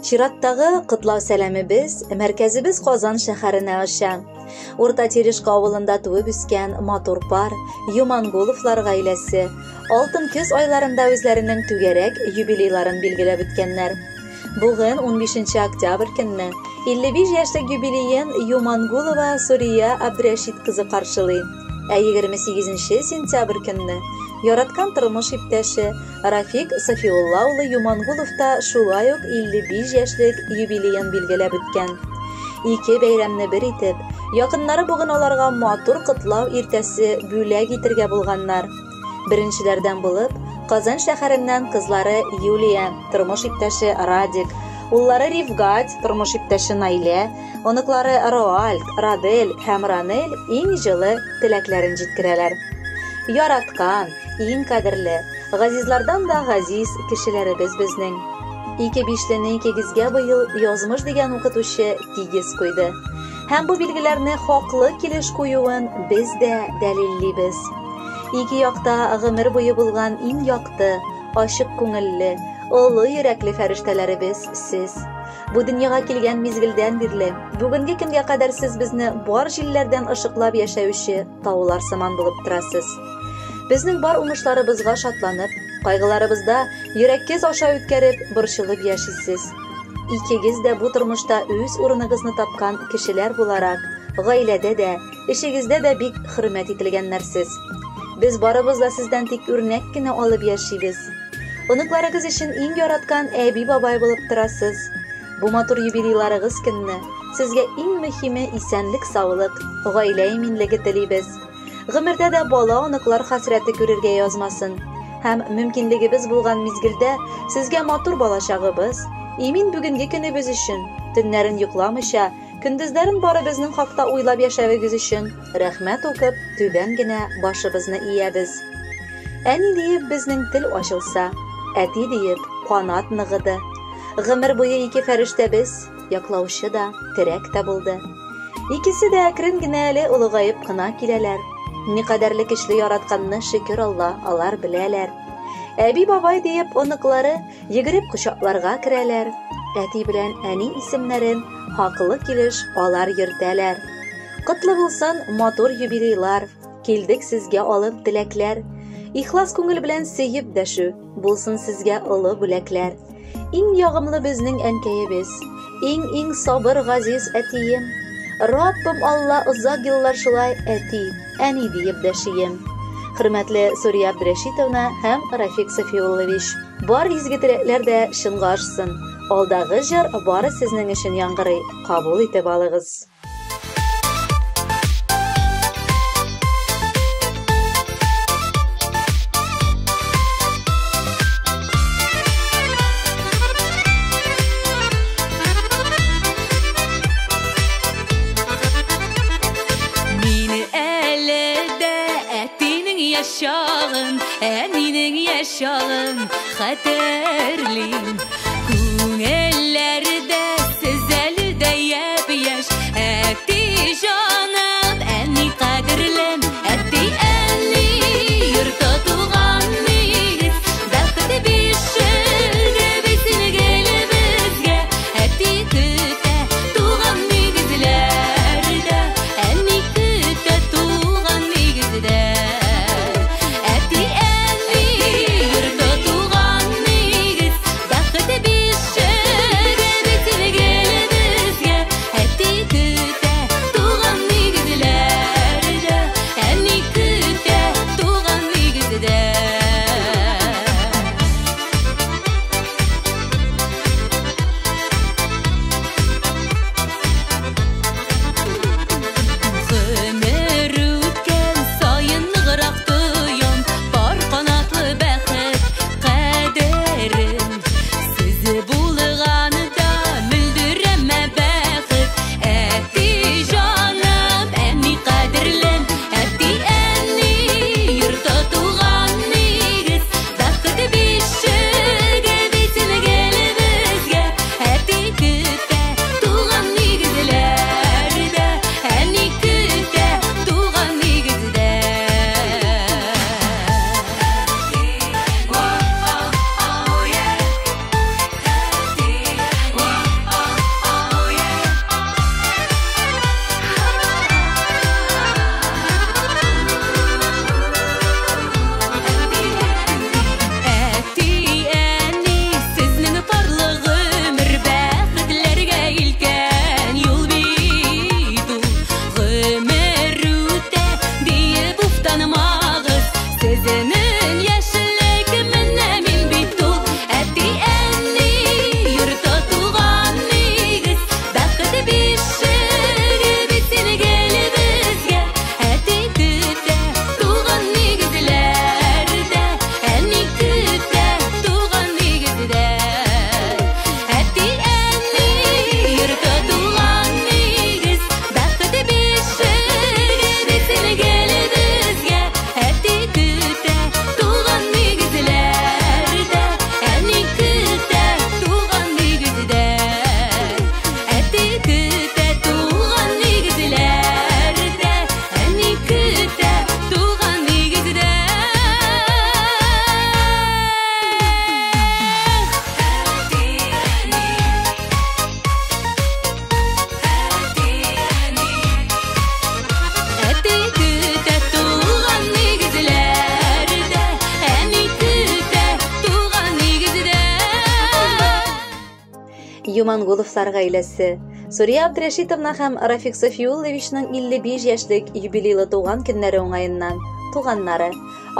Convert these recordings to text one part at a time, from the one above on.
Чираттагы котлау сәламебез мәркәзебез Казан шәһәренә оча. Урта Терешка авылында туып үскән матур пар Юмангуловлар гаиләсе алтын көз айларында үзләренең түгәрәк юбилейларын билгеләп үткәннәр. Бүген 15 октябрь көнне 55 яшьлек юбилеен Юмангулова Сурия Абдрәшит кызы каршылый. Ә 28 сентябрь көнне яраткан тормыш иптәше Рафик Сафиулла улы Юмангулов та шулай ук 55 яшьлек юбилеен билгеләп үткән. Ике бәйрәмне бер итеп, якыннары бүген аларга матур котлау иртәсе бүләк итергә булганнар. Беренчеләрдән булып, Казан шәһәреннән кызлары Юлия, тормыш иптәше Радик, уллары Рифгать, тормыш иптәше Наилә, оныклары Роальд, Радель һәм Ранель иң җылы теләкләрен җиткерәләр. Яраткан, иң кадерле, газизлардан да газиз кешеләребез безнең. Ике бишлене икегезгә быел язмыш дигән укытучы тигез куйды. Һәм бу билгеләрне хаклы килеш куюын без дә дәлиллибез. Ике якта гомер буе булган иң якты, ачык күңелле, олы йөрәкле фәрештәләребез сез. Бу дөньяга килгән мизгелдән бирле, бүгенге көнгә кадәр сез безне бар җилләрдән ышыклап яшәүче таулар сыман булып торасыз. Безнең бар уңышларыбызга шатланып, кайгыларыбызда йөрәккез аша үткәреп, борчылып яшисез. Икегез дә бу тормышта үз урыныгызны тапкан кешеләр буларак, гаиләдә дә, эшегездә дә бик хөрмәт ителгәннәрсез. Без барыбыз да сездән тик үрнәк кенә алып яшибез. Оныкларыгыз өчен иң яраткан әби-бабай булып торасыз. Бу матур юбилейларыгыз көнне сезгә иң мөһиме исәнлек-саулык, гаилә иминлеге телибез. Гомердә дә бала-оныклар хәсрәте күрергә язмасын. Һәм мөмкинлегебез булган мизгелдә сезгә матур балачагыбыз, имин бүгенге көнебез өчен, төннәрен йокламыйча, көндезләрен бары безнең хакта уйлап яшәвегез өчен рәхмәт укып, түбән генә башыбызны иябез. Әни диеп безнең тел ачылса, әти диеп канат ныгыды. Гомер буе ике фәрештәбез яклаучы да, терәк тә булды. Икесе дә әкрен генә әле олыгаеп кына киләләр. Никадәрле көчле яратканны шөкер Алла, алар беләләр. Әби бабай диеп оныклары йөгереп кочакларга керәләр. Әти белән әни исемнәрен хаклы килеш алар йөртәләр. Котлы булсын матур юбилейлар, килдек сезгә алып теләкләр. Ихлас күңел белән сөеп дәшү, булсын сезгә олы бүләкләр. Иң ягымлы безнең әнкәебез, иң-иң сабыр газиз әтием. Раббым Алла озак еллар шулай әти, әни диеп дәшием. Хөрмәтле Сурия Абдрәшитовна һәм Рафик Сафиуллович, бар изге теләкләр дә чынга ашсын. Алдагы җыр бары сезнең өчен яңгырый, кабул итеп алыгыз. Мине әле дә әтинең яшагын, әнинең яшагын хәтерлим. Күңелләрдә сез әле дә япь-яшь, әти җаным, әни кадерлем, әти әни йорты туган нигез, бәхет бишеге безнең гелебезгә, әти көтә туган нигезләрдә, әни көтә туган нигездә. Әти әни йорты туган нигез, бәхет бишеге Юмангуловлар гаиләсе, Сурия Абдрәшитовна һәм Рафик Софиулловичның 55 яшьлек юбилейлы туган көннәре уңаеннан туганнары,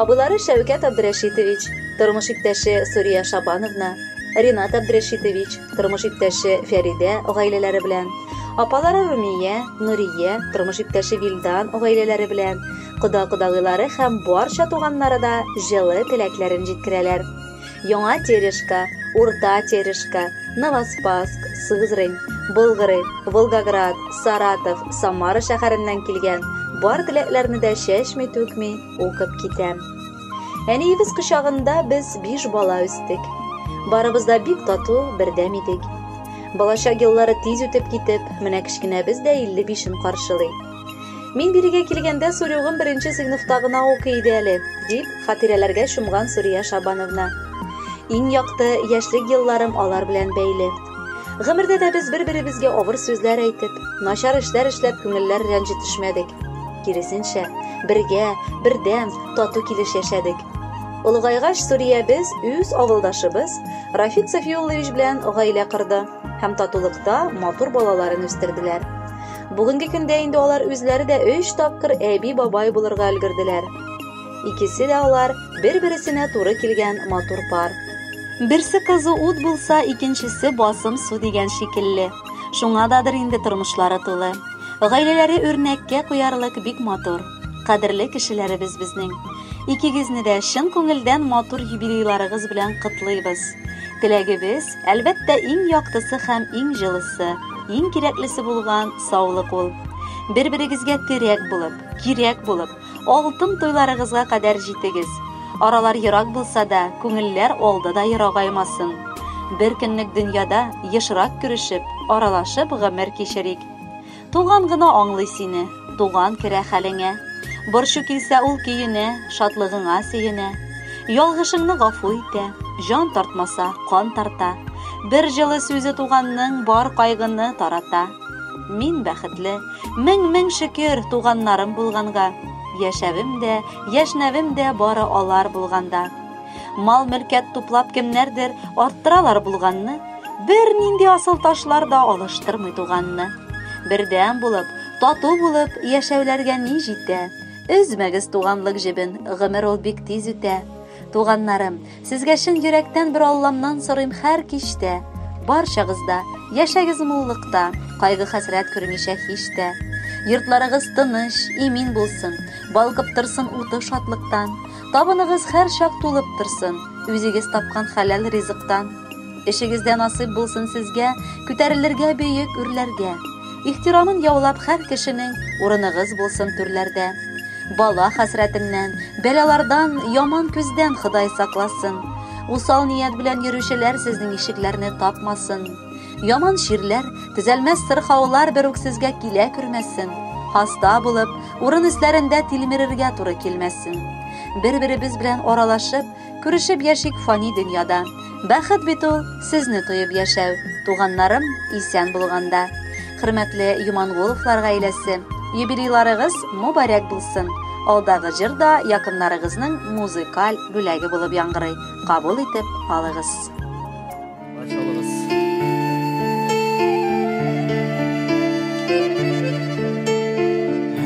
абыйлары Шәүкәт Абдрәшитович, тормыш иптәше Сурия Шабановна, Ринат Абдрәшитович, тормыш иптәше Фәридә гаиләләре белән, апалары Румия, Нурия, тормыш иптәше Вилдан гаиләләре белән, кода-кодагыйлары һәм барча туганнары да җылы теләкләрен җиткерәләр. Яңа Терешка, Урта Терешка, Новоспасск, Сызрань, Болгары, Волгоград, Саратов, Самара шәһәреннән килгән бар теләкләрне дә чәчми-түкми укып китәм. Әниебез кочагында без биш бала үстек. Барыбыз да бик тату, бердәм идек. Балачак еллары тиз үтеп китеп, менә кечкенәбез дә 55-ен каршылый. Мин бирегә килгәндә Сурюгым беренче сыйныфта гына укый иде әле, дип хатирәләргә чумган Сурия Шабановна. Иң якты яшьлек елларым алар белән бәйле. Гомердә дә без бер-беребезгә авыр сүзләр әйтеп, начар эшләр эшләп күңелләр рәнҗетешмәдек. Киресенчә, бергә, бердәм, тату килеш яшәдек. Олыгайгач Суриябез үз авылдашыбыз Рафик Сафиуллович белән гаилә корды һәм татулыкта матур балаларын үстерделәр. Бүгенге көндә инде алар үзләре дә өч тапкыр әби-бабай булырга өлгерделәр. Икесе дә алар бер-бересенә туры килгән матур пар. Берсе кызу ут булса, икенчесе басым су дигән шикелле. Шуңададыр инде тормышлары тулы. Гаиләләре үрнәккә куярлык бик матур. Кадерле кешеләребез безнең. Икегезне дә чын күңелдән матур юбилейларыгыз белән котлыйбыз. Теләгебез, әлбәттә, иң яктысы һәм иң җылысы, иң кирәклесе булган саулык ул. Бер-берегезгә терәк булып, кирәк булып, алтын туйларыгызга кадәр җитегез. Аралар ерак булса да, күңелләр алда да ерагаймасын. Бер көнлек дөньяда ешрак күрешеп, аралашып гомер кичерик. Туган гына аңлый сине, туган керә хәлеңә. Борчу килсә ул көенә, шатлыгыңа сөенә. Ялгышыңны гафу итә, җан тартмаса, кан тарта. Бер җылы сүзе туганның бар кайгыны тарата. Мин бәхетле, мең-мең шөкер туганнарым булганга. Яшәвем дә, яшьнәвем дә бары алар булганда. Мал-мөлкәт туплап кемнәрдер арттыралар булганны, бернинди асыл ташлар да алыштырмый туганны. Бердәм булып, тату булып яшәүләргә ни җитә? Өзмәгез туганлык җебен, гомер ул бик тиз үтә. Туганнарым, сезгә чын йөрәктән бер Алламнан сорыйм һәр кичтә. Барчагыз да яшәгез муллыкта, кайгы-хәсрәт күрмичә һич тә. Йортларыгыз тыныч, имин булсын, балкып торсын уты шатлыктан. Табыныгыз һәр чак тулып торсын, үзегез тапкан хәләл ризыктан. Эшегездә насыйп булсын сезгә, күтәрелергә бөек үрләргә. Ихтирамын яулап һәр кешенең урыныгыз булсын түрләрдә. Бала хәсрәтеннән, бәлалардан, яман күздән Ходай сакласын. Усал ният белән йөрүчеләр сезнең ишекләрне тапмасын. Яман чирләр, төзәлмәс сырхаулар бер үк сезгә килә күрмәсен. Хаста булып, урын өсләрендә тилмерергә туры килмәсен. Бер-беребез белән аралашып, күрешеп яшик фани дөньяда. Бәхет бит ул, сезне тоеп яшәү, туганнарым исән булганда. Хөрмәтле Юмангуловлар гаиләсе, юбилейларыгыз мөбарәк булсын. Алдагы җыр да якыннарыгызның музыкаль бүләге булып яңгырый. Кабул итеп алыгыз. Барчалыгыз.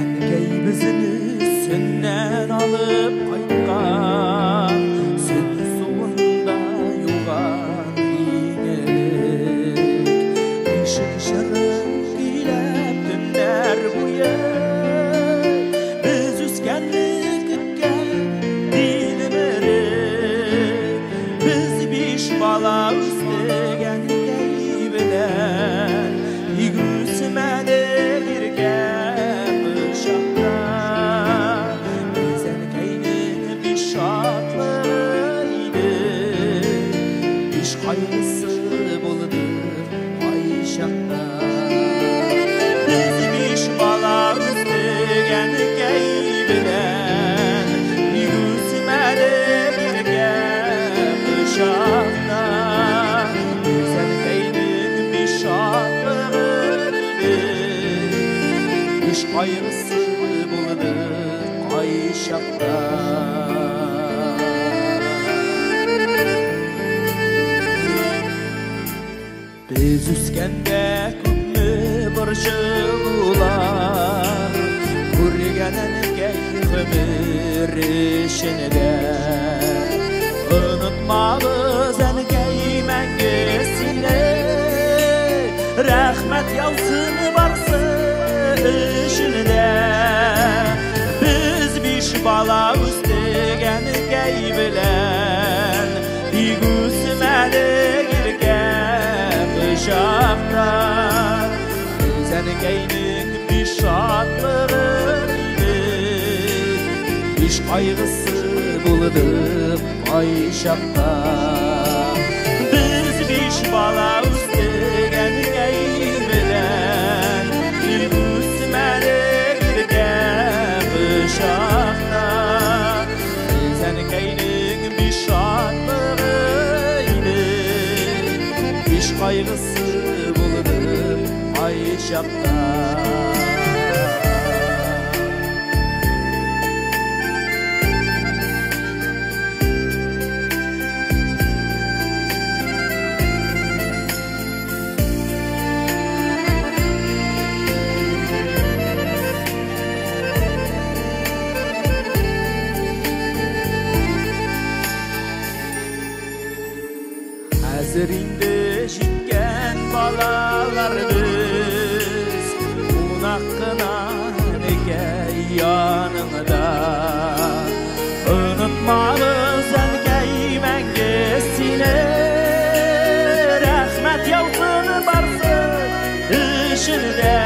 Әнкәй безне сөннән алып кайткан, сөн суында юган иң элек. Бишек җырын көйләп төннәр буе, без үскәнне көткән тилмереп. Без биш бала үстек әнкәй белән, тик үсмәдек иркә кочакта. Без әнкәйнең биш шатлыгы идек, биш кайгысы булды кайчакта. Без биш бала үстек әнкәй белән, тик үсмәдек иркә кочакта. Без әнкәйнең биш шатлыгы идек, биш кайгысы булды кайчакта. Без Без үскәндә күпме борчылулар күргән әнкәй гомер эчендә. Онытмабыз әнкәй мәңге сине, рәхмәт яусын барсы өчен дә. Без биш бала үстек әнкәй белән, тик үсмәдек иркә кочакта. Без әнкәйнең биш шатлыгы идек, биш кайгысы булдык кайчакта. Без биш бала үстек әнкәй белән, тик үсмәдек иркә кочакта. Без әнкәйнең биш шатлыгы идек, биш кайгысы булдык кайчакта. Хәзер инде җиткән балалар без, кунак кына әнкәй яныңда. Онытмабыз әнкәй мәңге сине, рәхмәт яусын барсы өчен дә.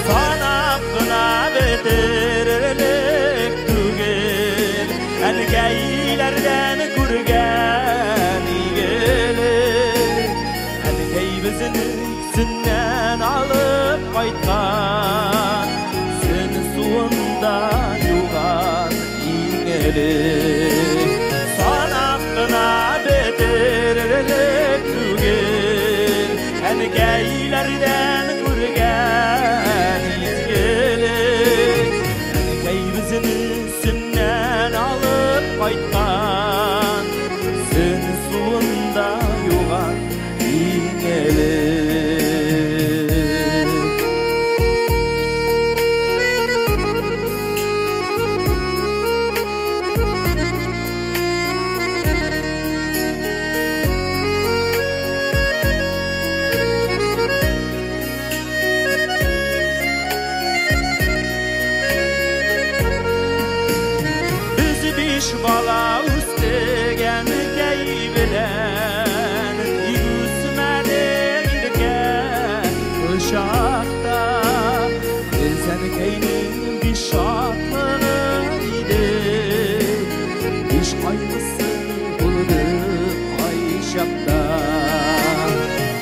Санап кына бетерерлек түгел, әнкәйләрдән күргән игелек. Әнкәй безне сөннән алып кайткан, сөн суында юган иң элек. Санап кына бетерерлек түгел, әнкәйләрдән күргән изгелек. Әнкәй безне сөннән алып кайткан, сөн суында юган иң элек. Без биш бала үстек әнкәй белән, тик үсмәдек иркә кочакта. Без әнкәйнең биш шатлыгы идек, биш кайгысы булдык кайчакта.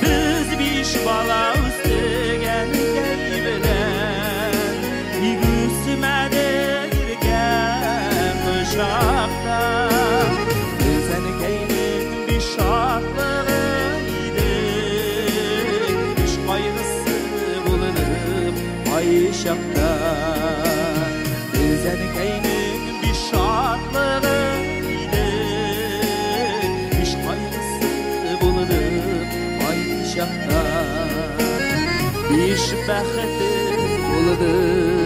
Без биш бала үстек әнкәй белән, тик үсмәдек иркә кочакта. Без әнкәйнең биш шатлыгы идек, биш кайгысы булдык кайчакта. Без әнкәйнең биш шатлыгы идек, биш кайгысы булдык кайчакта. Биш бәхете булдык